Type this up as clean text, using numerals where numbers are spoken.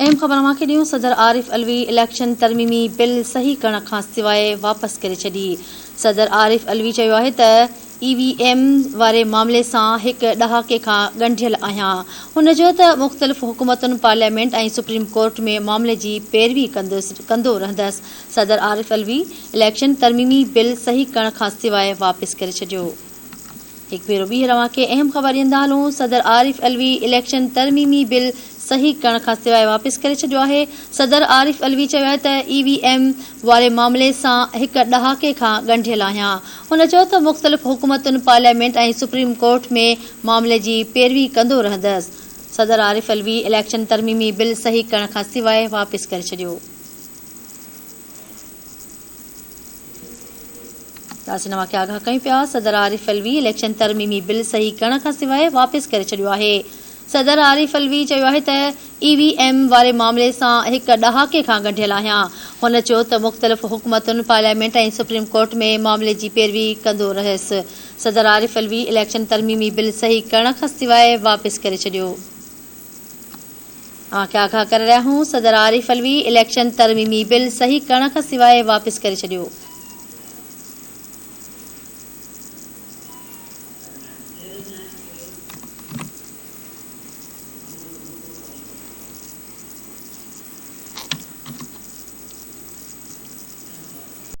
اهم خبر اوهان کي ڏيون صدر عارف علوي اليڪشن ترميمي بل صحيح ڪرڻ کان سواء واپس ڪري ڇڏي. صدر عارف علوي چيو آهي ته اي وي ايم واري معاملي سان هڪ ڏهاڪي کان ڳنڍيل آهيان. هن چيو ته مختلف حڪومتن پارليامينٽ ۽ سپريم ڪورٽ ۾ معاملي جي پيروي ڪندس ڪندو رهندس. صدر عارف علوي اليڪشن ترميمي بل صحيح ڪرڻ کان سواء واپس ڪري ڇڏيو. هڪ ڀيرو ٻيهر اوهان کي اهم خبر ڏيندا هلون صدر عارف علوي اليڪشن ترميمي بل صحيح ڪرڻ کان سواء واپس ڪري ڇڏيو آهي. صدر عارف علوي چيو آهي ته اي وي ايم واري معاملي سان هڪ ڏهاڪي کان ڳنڍيل آهيان. هن چيو ته مختلف حڪومتن پارليامينٽ ۽ سپريم ڪورٽ ۾ معاملي جي پيروي ڪندو رهندس. صدر عارف علوي اليڪشن ترميمي بل صحيح ڪرڻ کان سواء واپس ڪري ڇڏيو. اسين اوهان کي آگاهه ڪيون پيا صدر عارف علوي اليڪشن ترميمي بل صحيح ڪرڻ کان سواء واپس ڪري ڇڏيو آهي. صدر عارف علوي چيو آهي ته اي وي ايم واري معاملي سان هڪ ڏهاڪي کان ڳنڍيل آهيان. هن چيو ته مختلف حڪومتن پارليامينٽ ۽ سپريم ڪورٽ ۾ معاملي جي پيروي ڪندو رهيس. صدر عارف علوي اليڪشن ترميمي بل صحيح ڪرڻ کان سواء واپس ڪري ڇڏيو. اوهان کي آگاهه ڪري رهيا آهيون صدر عارف علوي اليڪشن ترميمي بل صحيح ڪرڻ کان سواء واپس ڪري ڇڏيو.